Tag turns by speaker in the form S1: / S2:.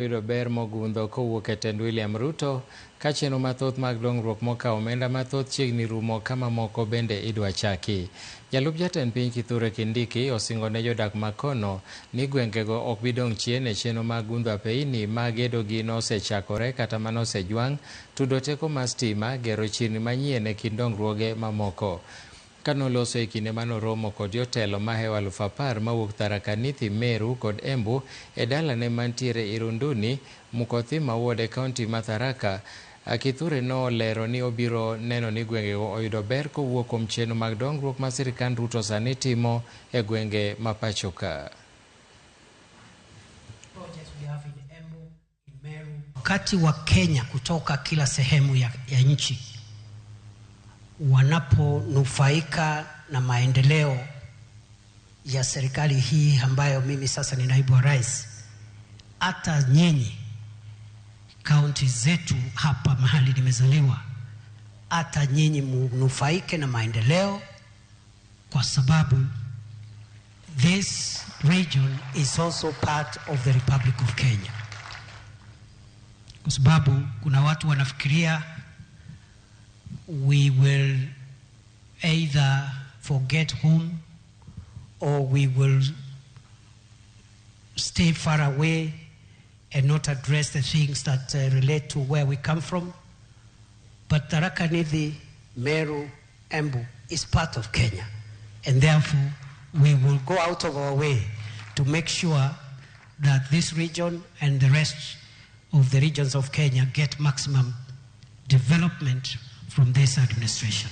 S1: Yudo ber mogundho kowuok e tend William Ruto ka chenro mathoth mag dongruok mokawo omenda mathoth chiegni rumo ka mamoko bende idwa chaki. Jalup jatend piny Kithure Kindiki osingo ne jodak ma kono ni gwengego ok bi dong' chien e chenro mag gundho apeini ma gedogi nosechakore kata manosejwang', tudo teko mar stima, gero chirni manyien e kind dongruoge mamoko. Kanoloso e kinde manoromo kod jotelo mahewo 10,000 mawuok Tharaka Nithi, Meru kod Embu e dalane mantiere Irunduni, Mukothima Ward e kaunti ma Tharaka, Kithure nolero ni obiro neno ni gwengego oyudo ber kowuok kuom chenro mag dongruok ma sirikand Ruto sani timo e gwenge ma pacho ka.
S2: Wakati Wakenya kutoka kila sehemu ya nchi wanaponufaika na maendeleo ya serikali hii ambayo mimi sasa ni naibu wa rais, hata nyinyi kaunti zetu hapa mahali nimezaliwa, hata nyinyi munufaike na maendeleo, kwa sababu this region is also part of the Republic of Kenya. Kwa sababu kuna watu wanafikiria we will either forget home or we will stay far away and not address the things that relate to where we come from. But Tharaka Nithi, Meru, Embu is part of Kenya. And therefore, we will go out of our way to make sure that this region and the rest of the regions of Kenya get maximum development from this administration.